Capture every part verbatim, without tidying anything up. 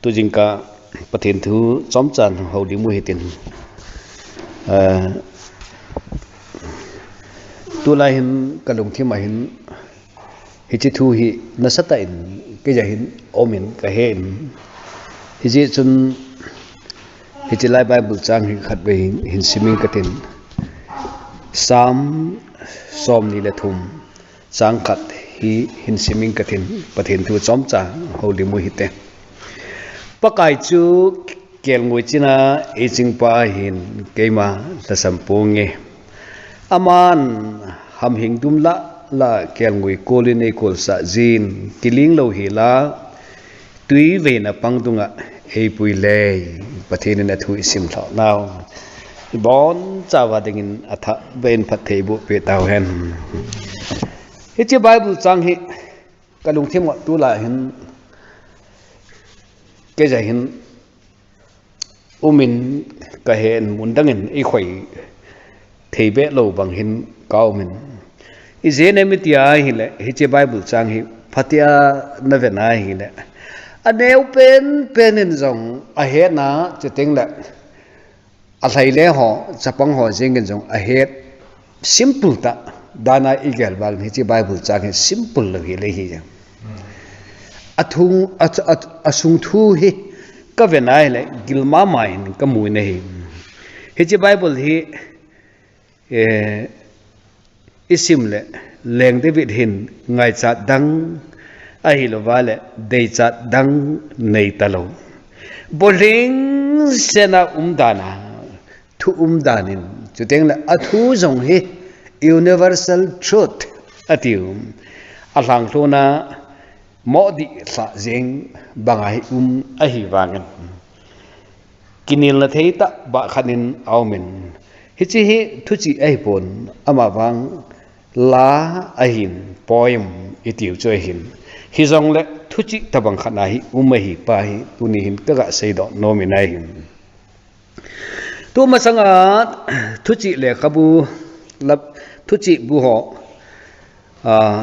Tujingkah Pathen thu chomcha houlim u hitin. Ah, tulai hin kalungthim a hin hiche thu hi nasatah in keija hin um in kahen. Hijeh chun hiche lai Bible chang hi khatvei hin simin katin. Psalm somni le thum chang khat hi hin simin katin, Pathen thu chomcha houlim u hite. Pakai chu kelngoi china eichingpa ahin keima lhasam ponge. Aman hamhing dum lah lah kelngoi kolin eikolsah jin, kiling lou hila tui veina pang dunga eipui le. Pathen in athu isim lhah nau ibonchauva dingin athah beh in phatthei boh peh tauhen. Hiche Bible chang hi kalungthim a tulai hin keija hin um in kahen, mun dangin eikhoi thei beh lou bang hin kaum in. Ijeh inem itia ahile hiche Bible chang hi phatea naven ahile, aneo penpen in jong ahetna, chuteng le alhaile ho, chapang ho jengin jong ahet simple tah dana igel vangin hiche Bible chang hi simple lou hile hi jeng. Athung, a, a, asung thu hi kaven ahile gil mama in kamu in ahi. Hiche Bible hi, eh, isim le Leng David hin ngaichat dang ahilouva le deichat dang nei talou, bolhingsetna umdan a thu umdan in, chuteng le athu jong hi universal truth atiu, alhanglhona mohdih lhah jeng banga hi um ahivangin, kinelna thei tah bah khat in aumin, hiche hi thuchih ahipon, amavang la ahin, poem itiu chu ahin. Hijongle thuchih tobang khat a hi um ahi pa hi tuni hin kaga seidoh nom in ahi. Tumasanga thuchih lekhabu, lap, thuchih bu ho, ah,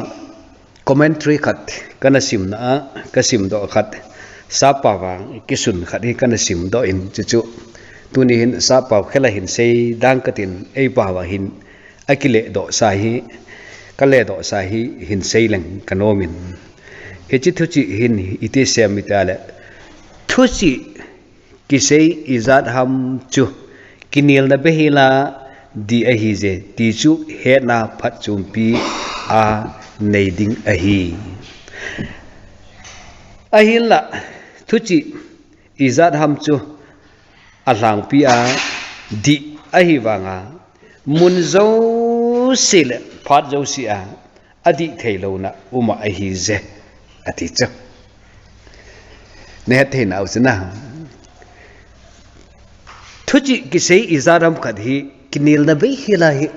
commentary khat kana simna a, kasimdoh khat, sappao a kisun khat hi kana simdoh in, chuchu tuni hin sappao khel a hin seidang katin, eipao a hin akiledohsa hi, kaledohsa hi hin seileng kanom in. Hiche thuchih hin iti sem itia le, thuchih kisei ijat ham chu kinelna beihela dih ahije ti chu hetna phatchompi a nei ding ahi. Ahinla thuchih ijat ham chu alhangpi a dih ahivanga, mun jouse le phat jouse a adih theilouna uma ahije, ati chu. Nahet theinau chu na. Thuchih kisei ijat ham khat hi kinelna beihela hi,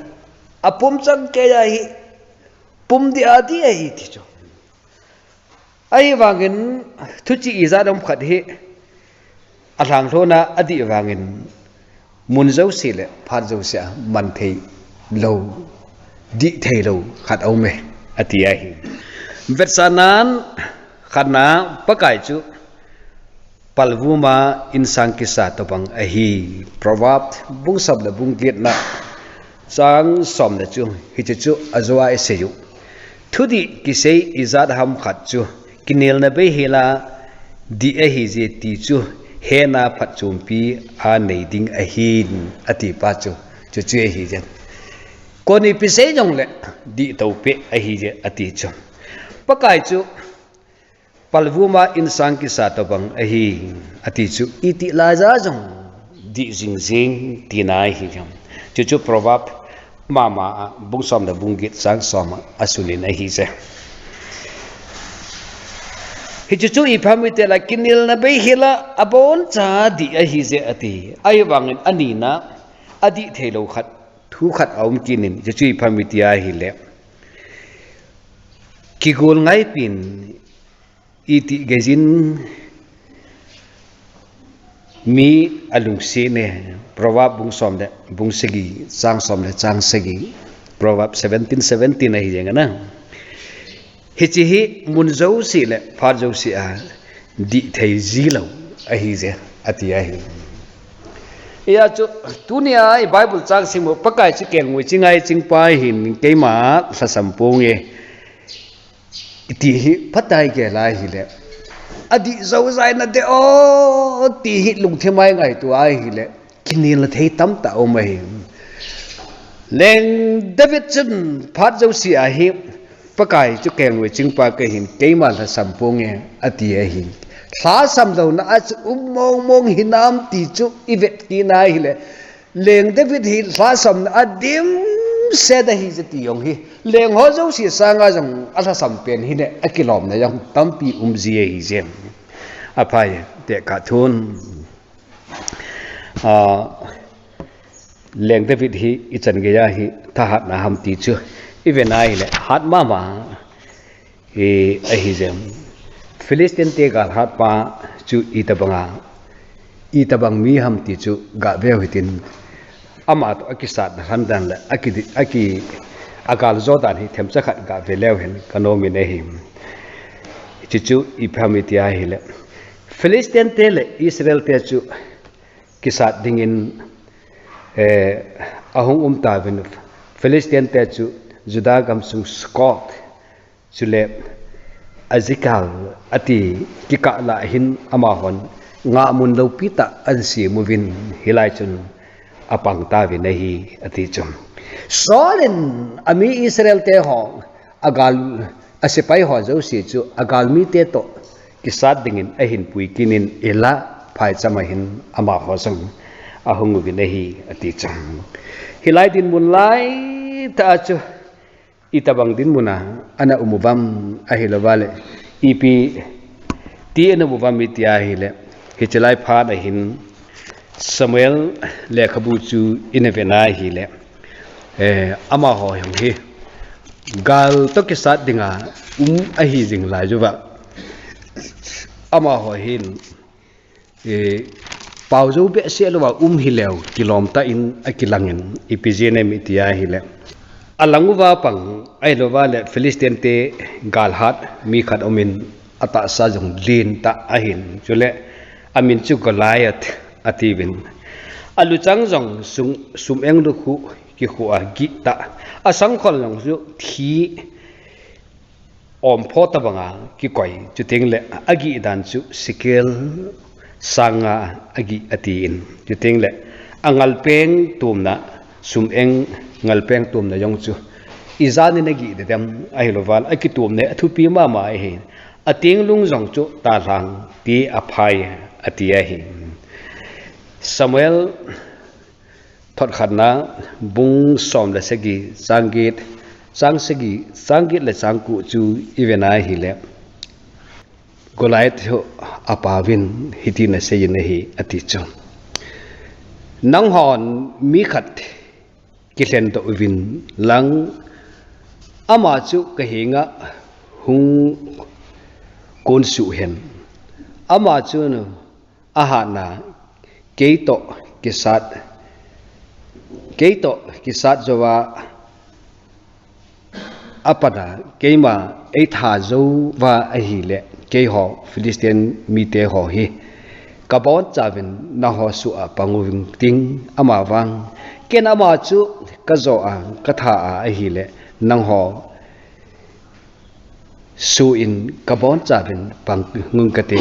apum changkeiya hi, pum dih a dih ahi ti chu. Ahivangin thuchih ijat ham khat hi alhanglhona adih vangin, mun jouse le phat jouse a man theilou, dih theilou khat aume, ati ahi. Vetsahnan khatna, Pakai chu palvuma insang kisa tobang ahi. Proverb bung som le bung getna chang som le chu hiche chu ajoa isei u. Thudih kisei ijat ham khat chu kinelna beihela dih ahije ti chu hetna phatchompi a nei ding ahin, ati pa chu chuchu ahije. Koni pi sei jongle dih toupeh ahije ati chu. Pakai chu palvuma insang kisa tobang ahi, ati chu itih laiya jong dih jingjing tina ahi jong. Chuchu Proverb mama a bung som le bung get chang som a asunin ahije. Hichu chu ipi ham itile kinelna beihela aboncha dih ahije ati. Ahivangin anina adih theilou khat, thu khat aum kit in, chuchu ipi ham iti ahile, kigol ngaipin itih geijin mi alungset e. Proverb bung som le bung sagi chang som le chang sagi. Proverb seventeen seventeen ahi jeng ana. Hiche hi mun jouse le phat jouse a dih thei jilou ahi je, ati ahi. Hijeh chun, tunia i Bible chang sim u, Pakai chu kelngoi ching ngai ching pa ahin, keima lhasam ponge. Iti hi, phatai kei lai hile. Adih jou jai nate o, ti hi lungthim a i ngaito a hile. Kinelna thei tamtah um ahi. Leng David chun phat jouse a hi, Pakai chu kelngoi ching pa kahin, keima lhasam ponge, ati ahi. Lhasam louna a chu um mong mong hinam ti chu i vet kit na hile. Leng David hi lhasamna a dimset ahi je ti jong hi. Leng ho jouse sanga jong a lhasam pen hile, a kilomna jong tampi um ji ahi je. Aphai, tekah thun. A, Leng David hi i chan geiya hi thahatna ham ti chu i ve na hile, hat mama, e, ahi je. Philistine te gal hat pa chu itobanga, itobang mi ham ti chu ga veu hitin, ama toh a kisatna lhan dan le a ki, a ki, a gal jo dan hi themcha khat ga ve leu hen ka nom in ahi. Chuchu ipi ham iti a hile, Philistine te le Israel te chu kisat dingin, eh, ahung um tauvin, Philistine te chu Judah gamsung Succoth, chule Azekah ati kikah lah hin amahon ngahmun loupi tah ahin sem uvin, hilai chun apang tauvin ahi, ati chu. Saul in ami Israel te ho a gal, a sepai ho jouse chu a galmi te toh kisat dingin ahin pui kit in, Elah phaicham a hin amaho jong ahung uvin ahi, ati chu. Hilai dinmun lai tah a chu itobang dinmun a ana um uvam, ahilouva le ipi ti ana um uvam iti a hile, hiche lai phat a hin Samuel lekhabu chu i na ve na hile, eh, amaho jong hi gal toh kisat dinga um ahi jing lai uva, amaho hin, eh, pao jou behseh louva um hileu, kilom tah in a kilang in, ipi jeh inem iti a hile, alang uva pang, ahilouva le Philistine te gal hat mi khat um in, atahsa jong lentah ahin, chule amin chu Goliath atiuvin. Aluchang jong sum, sum-eng lukhuh kikhuh a gih tah. Asangkhol jong chu thi ompho tobanga kikoi. Chuteng le agih dan chu shekel sang nga agih atin. Chuteng le angalpeng tomna, sum-eng ngalpeng tomna jong chu ijat in agih ding dem, ahilouva le akitomna athupi mama ahi. Ateng lung jong chu talhang ti aphai ati ahi. Samuel thot khatna bung som le sagi chang get, chang sagi, chang get le chang ko chu i ve na hile, Goliath chu apauvin hitin asei in ahi, ati chu. Nanghon mi khat kilhen doh uvin lang, ama chu ka henga hung kon suh hen. Ama chu ahatna, kei toh kisat, kei toh kisat jouva, apat a keima eitha jouva ahile, keiho Philistine mite ho hi kabonchauvin nangho soh a pang uving ting, ama vang ken ama chu kajo a katha a ahile, nangho soh in kabonchauvin pang uving kate,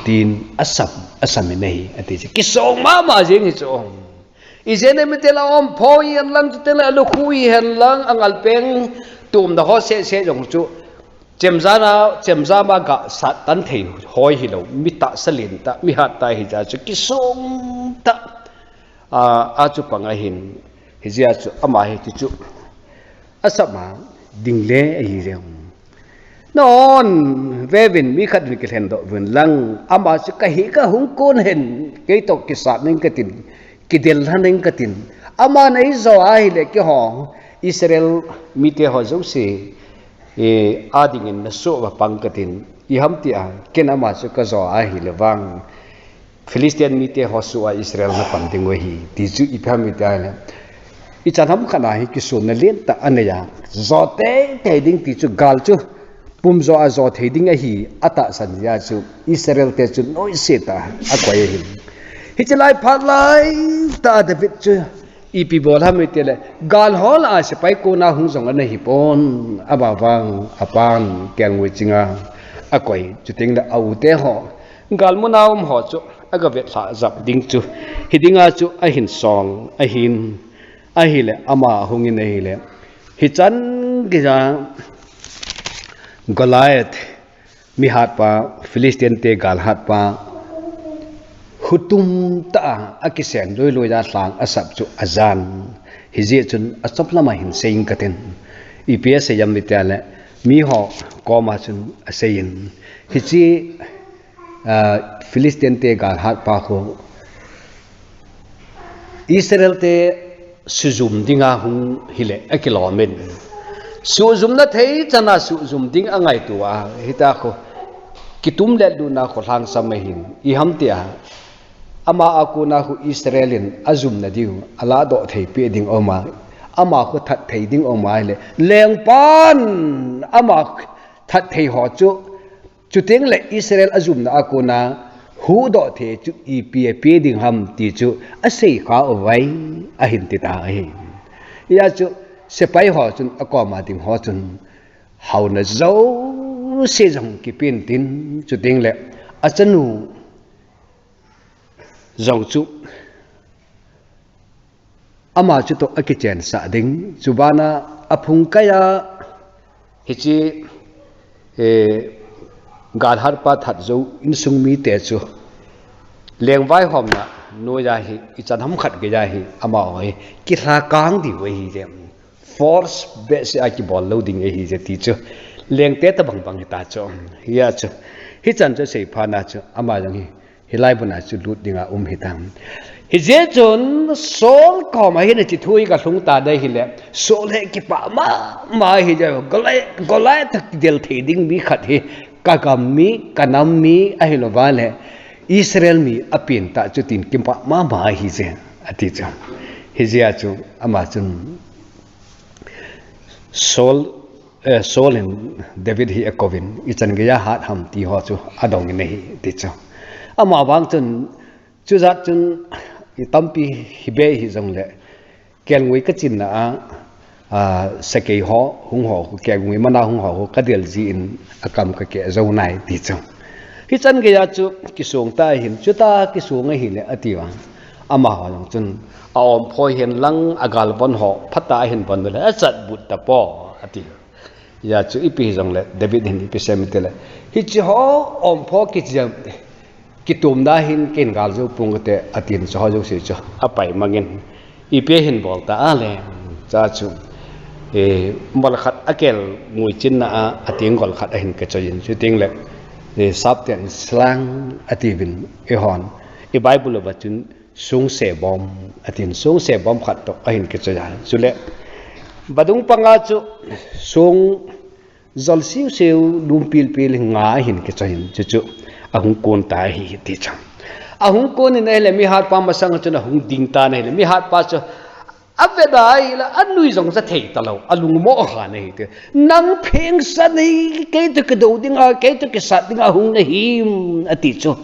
tin asam, asam in ahi, ati chu. Kisong mama jeng hi chu. Ijeh inem itile ompho ihen lang, chuteng le alukhuh ihen lang, angalpeng tomna ho seh seh jong chu chemjam a, chemjam a gasat tan thei hoi hilou, mi tahsa lentah, mi hattah hijeh chun kisong tah a, a chu pang ahin, hijeh chun ama hi chuchu asam a ding le ahi jeng. Nanghon veuvin, mi khat in kilhen doh uvin lang, ama chu ka henga hung kon hen, kei toh kisat ning katin, kidel lhan ning katin. Aman eijo ahile keiho Israel mite ho jouse, eh, adingin nasoh uva pang katin. Iham tia, ken ama chu kajo ahile vang, Philistine mite ho soh a Israel napang ding u ahi, ti chu ipi ham iti ahile, ichan ham khat a hi kisonna lentah anei a, jo teitei ding ti chu gal chu pumjo a jo thei ding ahi, atahsan jeh a chu Israel te chu noise tah a akoi ahi. Hiche lai phat lai tah a David chu ipi bol ham itile, gal ho lah a sepai kona hung jong ana hi pon, ama vang apan kelngoi chinga akoi, chuteng le a u te ho, gal muna um ho chu aga vetlhah jap ding chu, hiding a chu ahin sol ahin, ahile ama ahung in ahile, hichan geija Goliath, mihatpa, Philistine te galhatpa, hutum tah a akisen loiloi a lhang asap chu ajan. Hijeh chun achop lam a hin sei inge katin. Ipi asei ham itile, miho koma chun asei in, hiche, ah, Philistine te galhatpa khu Israel te sujum dinga hung hile akilom in, sujumna thei chan a sujum ding angaito a, hitia khu kitum le lutna khu lhangsam ahin, iham tia, ama a kona khu Israel in ajumna diu alahdoh thei peh ding aum a, ama khu that thei ding aum ahile, lengpan ama that thei ho chu, chuteng le Israel ajumna a kona huhdoh thei chu ipi ape ding ham ti chu asei kha uvin ahin ti ta ahi. Hijeh chun sepai ho chun akoma ding ho chun haona jouse jong kipen tin, chuteng le achanu jong chu ama chutoh akichensah ding. Chubana aphung kai a hiche, eh, galhatpa that jou insung mite chu lengvaihomna noiya hi ichan ham khat geiya hi amaho hi kilha kang diu ahi je. Force behseh a kibol lou ding ahi je ti chu lengte tobang bang hita chu. Hijeh chun hichan chu seiphat na chu ama jong hi hilai muna chu lut dinga um hitan. Hijeh chun Saul koma hin hiche thu hi kalhung tan ahile, Saul hi kipah mama ahi je, Goliath, Goliath toh kidel thei ding mi khat hi, kagam mi, kanam mi, ahilouva le Israel mi apen tah chu tin kipah mama ahi je, ati chu. Hijeh a chu ama chun Saul, eh, Saul in David hi akouvin, ichan geiya hat ham ti ho chu adong in ahi, ti chu. Ama vang chun, chujat chun, itampi hi bei hijongle, kelngoi kachena a, a, sakei ho, hung ho, kelngoi mana hung ho, kadel jin, akam kakeh jou nai, ti chu. Hichan geiya chu kisong ta hin, chuta kisong ahile, ati vang. Amaho jong chun, aompho hen lang, agalvon ho, phatah a ahin von le, achatbut tapoi, ati. Hijeh chun ipi hijongle, David hin ipi sei em itile, hiche ho, ompho kichia, kitomna hin ken gal jou ponge te, atin chu ho jouse chu, apai mangin. Ipi ahin bol ta ahile, cha chu, eh, mol khat akelngoi chinna a, ateng gol khat ahin kichoi in, chuteng le, eh, sapten slang atiuvin, eihon, i Bible uva chun, song sebom, atin song sebom khat toh ahin kichoi a. Chule, vadung panga chu, song jol siusiu, lum pilpil nga ahin kichoi in, chuchu, ahung kon ta ahi, ti chu. Ahung kon in ahile, mihatpa masang chun ahung ding tan ahile, mihatpa chu, Ave dai la, anui jong cha thei talou, alungmo kha nahi ti. Nang phengsa nahi, kei toh kidou dinga, kei toh kisat dinga hung nahim, ati chu.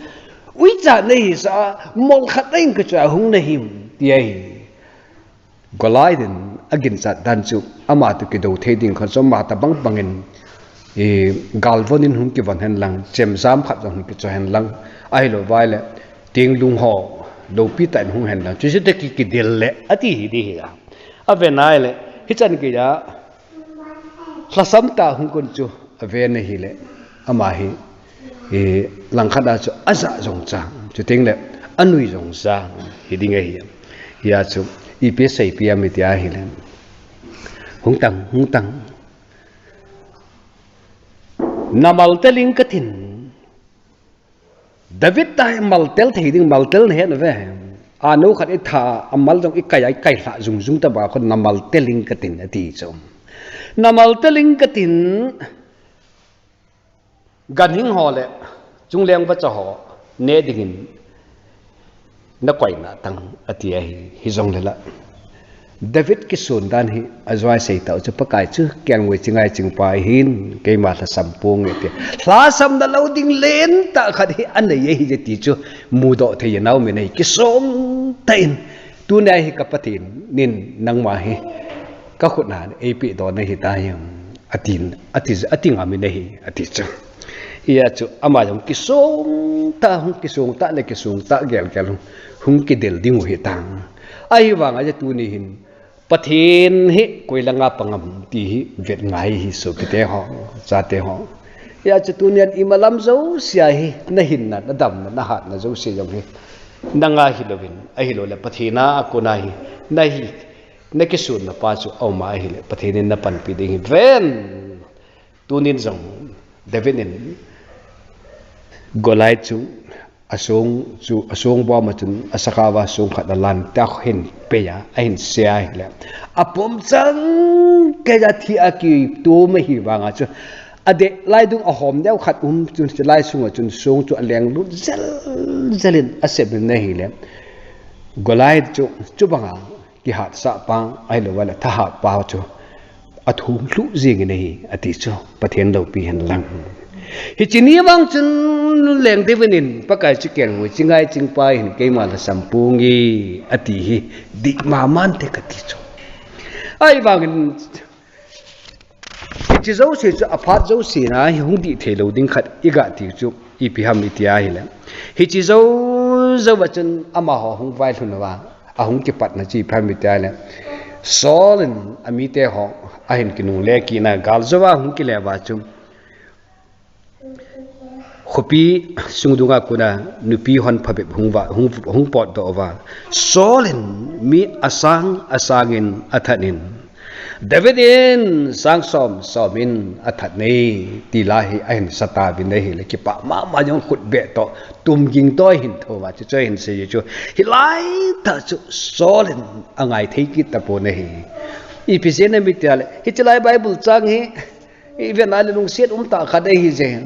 Uicha nahi sa, mol khat nahin kichoi a hung nahim, ti ahi. Goliath in aginchat dan chu, ama toh kidou thei ding khat chu ama tobang bangin, eh, galvon in hung kivon hen lang, chemjam khat jong hung kichoi hen lang, ahilouva le, tenglung ho, loupi tah in hung hen lang, chuche toh ki, kidel le, ati hi di hi a. Ave nai le, hichan geiya, lhasam tah hung kon chu, ave na hile, ama hi, eh, langkhat a chu, aja jong cha, chuteng le, anui jong cha, hi ding ahi. Hijeh chun, ipi seipi em iti ahile. Hung tan, hung tan. Namal tel inge katin. David tah hi maltel thei ding, maltel nahet uve. Anou khat itha, amal jong ikai a, ikai lha jung jung tobang khu namal tel inge katin ati chu. Namal tel inge katin, ganhing ho le, chungleng vacha ho, neh dingin, nakoi nai tang, ati ahi, hijongle la. David kisun dan hi ajoa sei tau chu Pakai chu kelngoi chingai chingpa ahin, keima lhasam ponge ti. Lhasamna lou ding lentah khat hi anei ahi ti chu mudoh thei nau mi nei kisong tah in. Tunia hi ka Pathen in nangma hi ka khutna eipeh doh nahi tai, atin, ati, ati ngam in ahi, ati chu. Hia chu ama jong kisong tah, hung kisong tah le kisong tah gel gel hung, hung kidel ding u hitan. Ahivanga chu tuni hin Pathen hi koi langa pang am ti hi vet ngai hi sopite ho, chate ho. Hia chu tunian imalam jousea hi nahinna, nadamna, nahatna jouse jong hi nanga hilouvin, ahilou le Pathen a kona hi nahi, nakisunna pa chu auma ahile Pathen in napanpi ding hi ven. Tunin jong David in Goliath chu asong chu, asong bom a chun asakhao a song khat alan tah hin pei a, ahin se ahile, apom chang keiya thi a kitom ahivanga chu adeh lai dung ahom neo khat um chun, chulai sunga chun song chu aleng lut jel jel in asep in ahile, Goliath chu chubanga kihatsah pa, ahilouleh thahat pa chu athum lhuh jing in ahi, ati chu Pathen loupi hen lang. Hiche ni vang chun leng David in Pakai chu kelngoi chingai chingpa ahin, keima lhasam ponge ati hi dih mama inte kati chu. Ahivangin hiche jouse chu aphat jouse na hi hung dih thei lou ding khat iga ti chu ipi ham iti ahile, hiche jou jou a chun amaho hung vailhun uva, ahung kipatna chu ipi ham iti ahile, Saul in amite ho ahin kinungle kit na, gal jou a hung kile uva chu khopi sung dunga kona nupi hon phabep hung va, hung, hung potdoh uva, Saul in mi asang asang in athat in, David in sang som som in athat e, ti la hi ahin sa tauvin ahile, kipah mama jong khut beh toh, tum ging toh ahin thou uva, chuchu ahin sei chu, hilai tah chu Saul in angai thei kit tapon ahi. Ipi jeh ham iti ahile, hiche lai Bible chang hi ivet na le lungset um tah khat ahi jeh.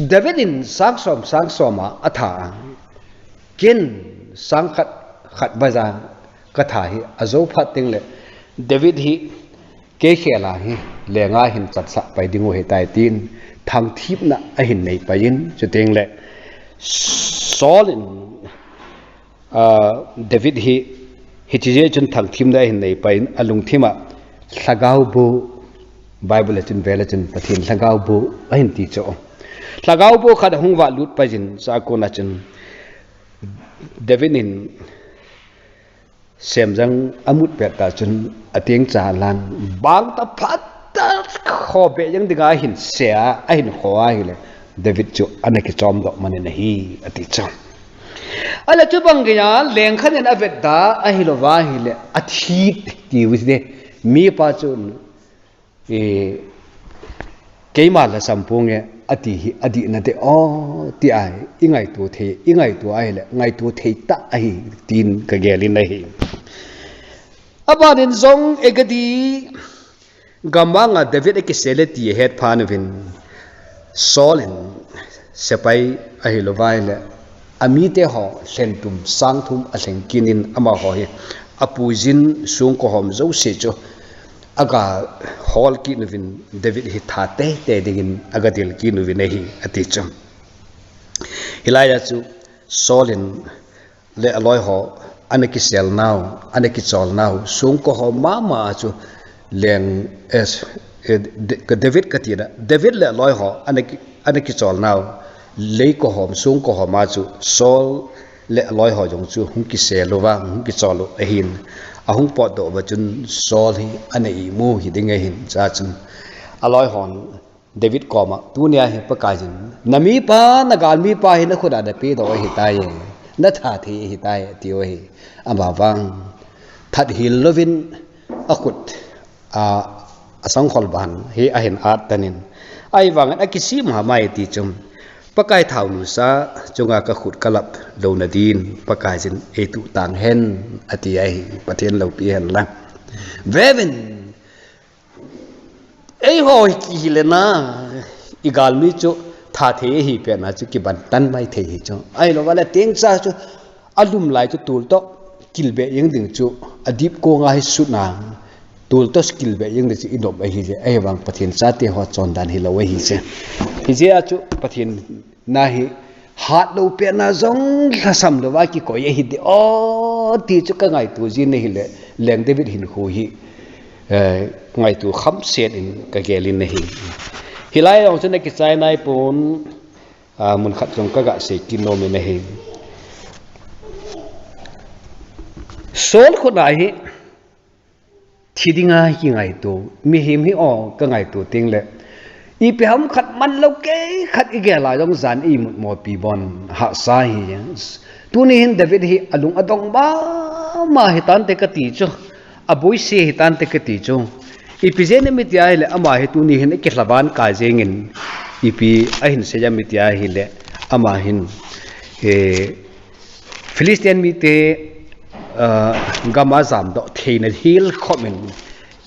David in sang som sang som a atha a, ken sang khat khat baiya katha hi ajou phat teng le, David hi kei khel a hi lenga hin chatsah pai ding u ahitai tin thangthipna ahin nei pai in, chuteng le Saul in, ah, David hi, hiche jeh chun thangthipna ahin nei pai in, alungthim a lhagao bu, Bible a chun vel a chun Pathen lhagao bu ahin ti chu. Lhagao bu khat ahung vah lut pai jin, chua kona chun David in semjang amut pet tah chun atengcha alan, bang tah phat tah kho beh jeng dinga ahin se a, ahin kho ahile, David chu ana kichom doh man in ahi, ati chu. Ahile chubang geiya leng khat in avet da ahilou va ahile, athi ti u hite, mipa chu E, keima lhasam ponge ati hi adih nate o, ti ahi, ingaito thei, ingaito ahile, ngaito thei tah ahi, tin kagel in ahi. Aban in jong Engedi gam manga David akisel e ti ahet phat uvin, Saul in sepai ahilou va ahile, amite ho lhentum sang thum alheng kit in amaho hi apuijin songkohom jouse chu aga hol kit uvin David hi that teitei dingin aga del kit uvin ahi, ati chu. Hilai a chu Saul in le aloi ho ana kisel nau, ana kichol nau, songkohom mama a chu leng, eh, eh, De-, David kati na, David le aloi ho ana ki-, ana kichol nau, leikohom, songkohom a chu Saul le aloi ho jong chu hung kisel uva, hung kichol u ahin, ahung potdoh uva chun Saul hi ana imu hiding ahin, chua chun aloi hon David koma, tunia hi Pakaiyin, namipa, nagalmipa hi nakhut a napedoh ahitai, natha thei ahitai, ati u ahi. Ama vang, that hel louvin akhut a, asangkhol ban hi ahin at tan in, ahivangin akisih mama e ti chu, Pakai thaonu sa chunga kakhut kalap louna din Pakaiyin eituh tang hen, ati ahi, Pathen loupi hen lang. Vevin, eiho hi kihile na, igalmi chu that thei ahi pet na chu kiban tan mai thei hi chu. Ahilou vale tengcha chu alum lai chu tul toh kilbeh jeng ding chu, adip konga hi sutna, tol toh kilbeh jeng ding chu inop ahi je, ahivang Pathen chate ho chondan hilou ahi je. Hijeh a chu Pathen na hi, hatlou pena jong lhasam louva kikoi ahi de o, ti chu kangaito jin ahile, Leng David hinkho hi, eh, ngaito khamset in kagel in ahi. Hilai jong chu nakichai naipon, ah, mun khat jong kaga sei kit nom in ahi. Saul khut a hi, thi dinga kingaito, mihem hi o kangaito tengle, ipi ham khat manlou kei khat igel a jong jan imut mopi bon hahsa hi. Tuni hin David hi alung adong mama hitante kati chu, aboise hitante kati chu. Ipi jeh ham iti ahile, ama hi tuni hin akilhavan kai jengin, ipi ahin sei ham iti ahile, ama hin, eh, Philistine mite, ah, gam a jamdoh theina hilkhom in,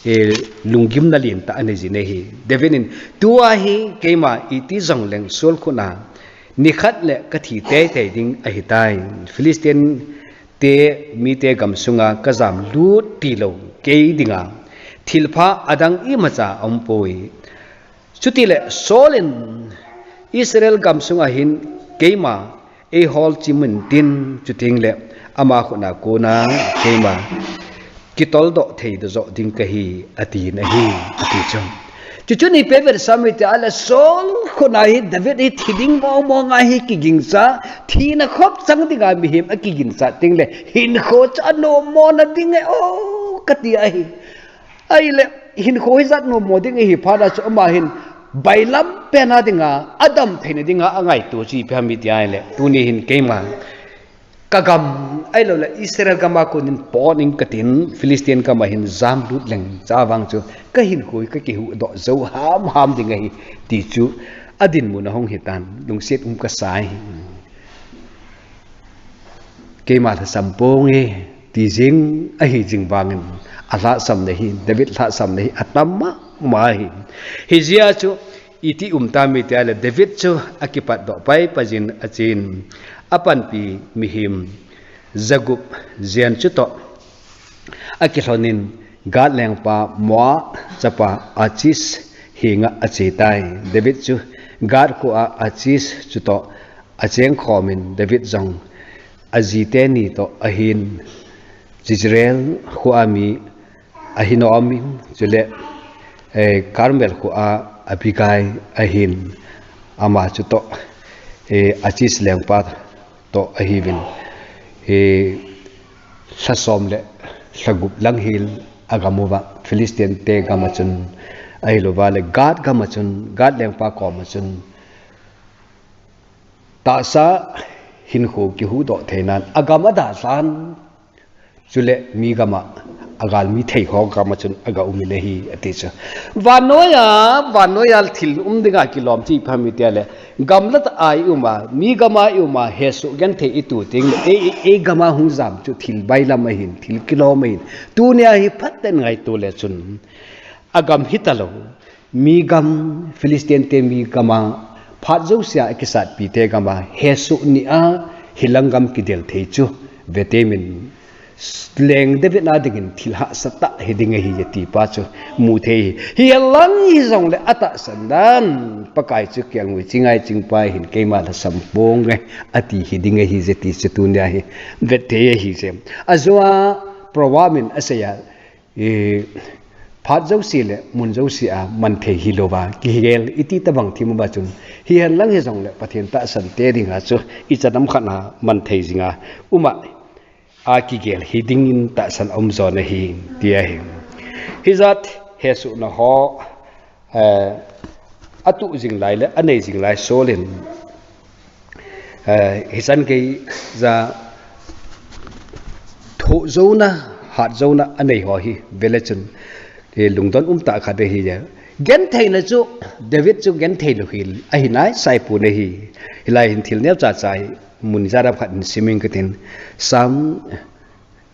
eh, lunggimna lentah anei jin ahi. David in, tua hi keima iti jongleng Saul khut a nikhat le kathi teitei ding ahitai. Philistine te mite gamsunga kajamlut tilou kei dinga thilpha adang imacha aumpoi. Chutile Saul in Israel gamsunga hin keima eihol chim intin, chutengle ama khut a kona keima kitoldoh thei doh joh ding kahi, atin ahi, ati chu. Chuchun ipi avetsah ham iti ahile, Saul khut a hi David hi thi ding mong mong a hi kiginchat, thina khop chang dinga mihem akiginchat tengle, hinkho chu anom mona ding e o, kati ahi. Ahile, hinkho hijat nom mo ding ahi phat a chu ama hin, bailam pena dinga, adam theina dinga angaito chu ipi ham iti ahile, tuni hin keima kagam, ahiloule Israel gam a konin pot in katin, Philistine gam a hin jamlut leng cha vang chu, kahinkho hi kakihuhdoh jou hamham ding ahi, ti chu adinmun ahung hitan, lungset um kasa ahi. Keima lhasam ponge, ti jing ahi jing vangin, alhahsamna hi, David lhahsamna hi atam mama ahi. Hijeh a chu iti um tam iti ahile, David chu akipatdoh paipai jin achen, apanpi mihem jagup jen chutoh akilhonin, Gath lengpa Maok chapa Achish henga achetai. David chu Gath khoa Achish chutoh achengkhomin, David jong ajiteni toh ahin, Jezreel khoa mi Ahinoam in, chule, eh, Carmel khoa Abigail ahin, ama chutoh, eh, Achish lengpa toh ahiuvin, eh, lhasom le lhagup lang hel agam uva, Philistine te gam a chun, ahilouva le Gath gam a chun, Gath lengpa kom a chun, tahsa hinkho kihuhdoh theinan agam adalhan, chule mi gam a, agalmi thei ho gam a chun aga um in ahi, ati chu. Vannoiya, vannoiya thil um dinga kilom chu ipi ham iti ahile, gamlat a i um a, mi gam a i um a, hesoh genthei itu tengle, ei, ei, ei gam a hung jam chu thil bailam ahin, thil kilom ahin. Tunia hi phatah in ngaito le chun, agam hitalou, mi gam, Philistine te mi gam a, phat jousea akisatpi te gam a, hesoh nia hilang gam kidel thei chu, vetemin, Leng David a dingin thil hahsatah hiding ahi, ati pa chu muthei. Hilang hijongle atahsan dan, Pakai chu kelngoi ching ngai ching pa hin keima lhasam ponge, ati hiding ahi je ti chu tunia hi, vetthei ahi je. Ajeh a, Proverb in aseiya, eh, phat jouse le mun jousea manthei hilouva kigel iti tabang thim uva chun, hihen lang hijongle Pathen tahsan te dinga chu ichan ham khat a manthei jinga uma, akigel hidingin tahsan aum jo ahi, ti ahi. Hijat hesohna ho, eh, atuh jing lai le anei jing lai Saul in, eh, hichan geiya thoh jouna, hat jouna anei ho hi vele chun, eh, lungdon umtah khat ahi je. Gentheina chu, David chu genthei lou hi ahinai, saipon ahi. Hilai hin thil neocha cha hi, mun ijat ham khat in simin katin, Psalm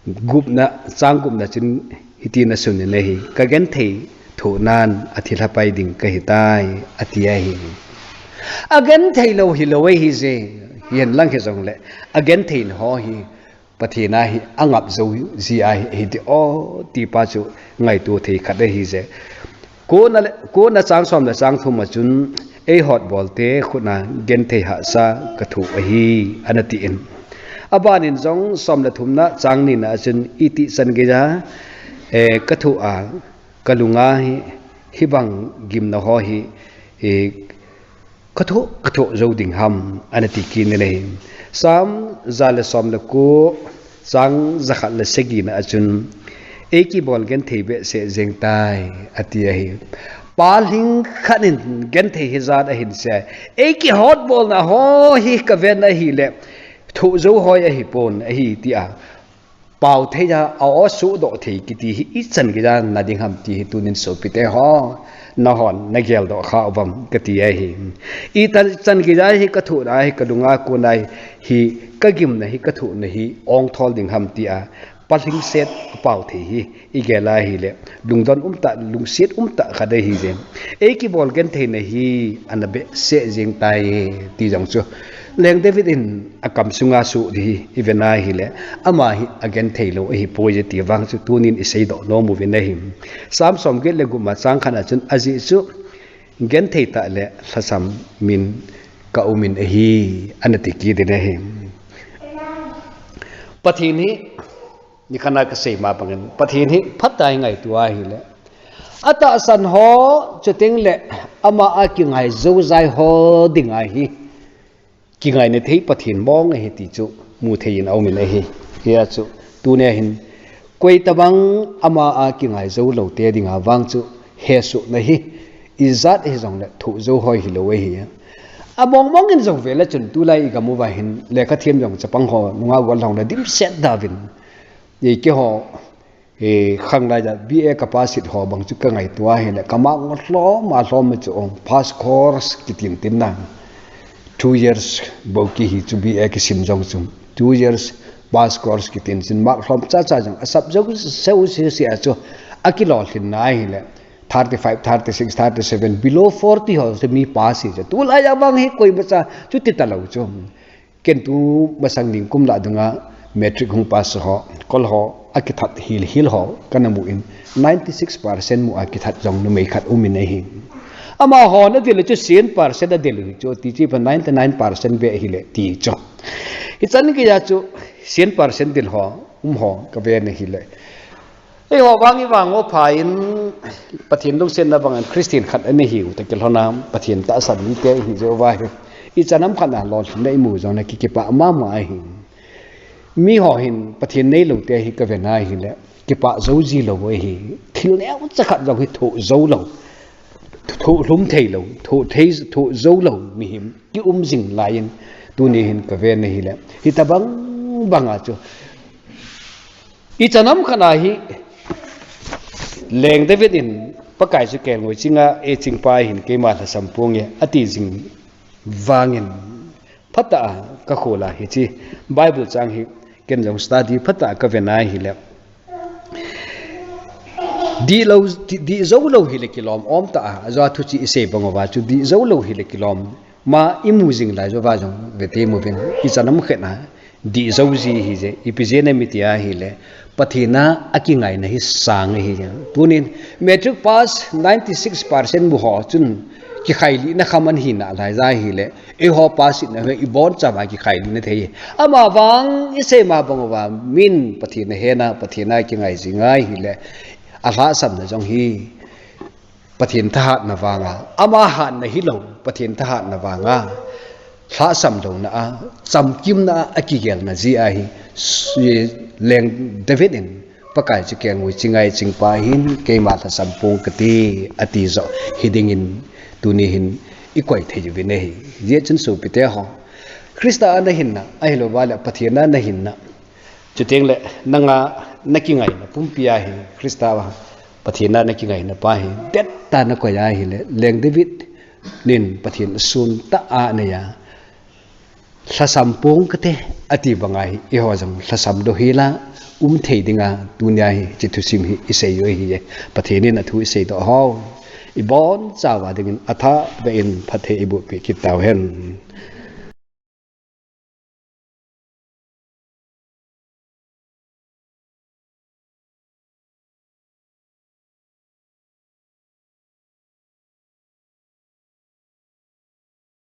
gupna, chang gupna chun hitin asun in ahi, kagenthei thohnan athilha pai ding kahitai, ati ahi. Agenthei lou hilou ahi je, hihen lang hijongle, agentheina ho hi, Pathen a hi angap jou ji ahi, hiti o ti pa chu ngaito thei khat ahi je. Kona le, kona chang som le chang thum a chun, "Ei hotbol te khut a genthei hahsa ka thoh ahi," ana tin. Abanin jong som le thumna chang nina a chun, "Iti chan geiya, eh, ka thoh a, ka lunga hi, hibang gimna ho hi, eh, ka thoh, ka thoh jou ding ham," ana ti kit in ahi. Sam ja le som le ko, chang jakhat le sagina a chun, "Ei kibol genthei behseh jeng tai," ati ahi. Pal hing khat in genthei hi jat ahin sei. "Ei kihotbolna ho hi ka ven ahile, thoh jou hoi ahipon ahi," tia pao thei a, a o sudoh thei kiti hi ichan geiya na ding ham ti hi tunin sopite ho, nahon na geldoh kha uvem kati ahi. Ichan geiya hi ka thohna hi, ka lunga kona hi ka gimna hi, ka thohna hi ong thol ding ham tia pal hing set pao thei hi igel ahile, lungdon umtah, lungset umtah khat ahi je. "Ei kibol gentheina hi ana behseh jeng tai," ti jong chu Leng David in akam sunga suh di hi iven ahile, ama hi agenthei lou ahipoi je ti vang chu tunin iseidoh nom uvin ahi. Sam som get le gup ma chang khat a chun, "Ajeh chu genthei tah le lhasam min ka um in ahi," ana ti kit in ahi. Pathen hi, nikhat a kasei ma bangin, Pathen hi phatah a ngaito ahile, atahsan ho, chuteng le ama a kingai jou jai ho dinga hi kingaina thei Pathen mong ahi ti chu mu thei in aum in ahi. Hia chu tunia hin koi tabang ama a kingai jou lou te dinga vang chu hesohna hi ijat hijongle thoh jou hoi hilou ahi. Among mong in jong vele chun tulai igam uva hin lekha them jong chapang ho nunga gol hong le dimset da uvin. Ei keiho, eh, khanglai a B A ka pass ho bang chu ka ngaito ahile, ka mark ngo lhom a lhom chu ong pass course kitin tin na. Two years bou kihi chu B A kisim jong chu. Two years pass course kitin chun mark lhom cha cha jong asap jou seu si si a chu akilolhinna ahile, thirty-five, thirty-six, thirty-seven, below forty ho se mi pass hi chu. Tulai a vang hi koimacha chuti talou chu. Ken tu masang ningkum lah dunga matric hung pass ho, kol ho, akithat hil hil ho kana mu in, ninety-six percent mu a kithat jong numei khat um in ahi. Amaho na dil chu cent percent adil u chu ti chi pa ninety-nine percent be hile ti chu. Hichan geiya chu cent percent dil ho um ho ka ve na hile. Eiho vang i vang o pha in, Pathen lungsetna bangin Christian khat ana hiu ta kilhona, Pathen tahsan mite ihi jou va hi. Ichan ham khat a lolhinna imu jong le kikipah mama ahi. Miho hin Pathen neilou te hi ka ve na hile, kipah jou ji lou ahi. Thil neocha khat jong hi thoh jou lou, thoh lhum thei lou, thoh thei, thoh jou lou mihem kium jing lai in, tuni hin ka ve na hile, hitabang banga chu ichan ham khat a hi Leng David in Pakai chu kelngoi chinga, e chingpa hin keima lhasam ponge ati jing vangin, phatah a ka khol a hiche Bible chang hi ken jong study phatah a ka ve na hile, dih lou, dih, dih jou lou hile kilom um tah a, ajou a thu chu isei bang uva chu dih jou lou hile kilom ma imu jing lai jou va jong ve te mu vin, ichan ham khat a dih jou ji hi je, ipi jeh a mi ti ahile, Pathen a akingaina hi sang ahi je. Tunin matric pass ninety-six percent mu ho chun kikhailihna kham an hina lai ja hile, eiho pass na hi ibon chauva kikhailihna thei. Ama vang isei ma bang uva min Pathen a hena, Pathen a kingai ji ngai hile, alhahsamna jong hi Pathen thahatna vanga, ama hatna hilou, Pathen thahatna vanga, lhahsam louna a, chamkimna a, akigelna ji ahi, Leng David in, Pakai chu kelngoi chinga e chingpa hin, keima lhasam pong kate, ati jo hi dingin, tuni hin, ikoi thei uvin ahi. Jeh chun sopite ho, Christa a nahinna, ahilouva le Pathen a nahinna, chuteng le nanga nakingaina pumpi a hi Christa a Pathen a nakingaina pa hi, det tah a nakoi ahile, Leng David nin Pathen sun tah a anei a, lhasam pong kate, ati banga hi, eiho jong lhasam lou hila, um thei dinga, tunia hi, hiche thusim hi, isei u ahi e, Pathen in athu isei doh ho, ibon chauva dingin, athah beh in, phatthei eiboh peh kit tau hen.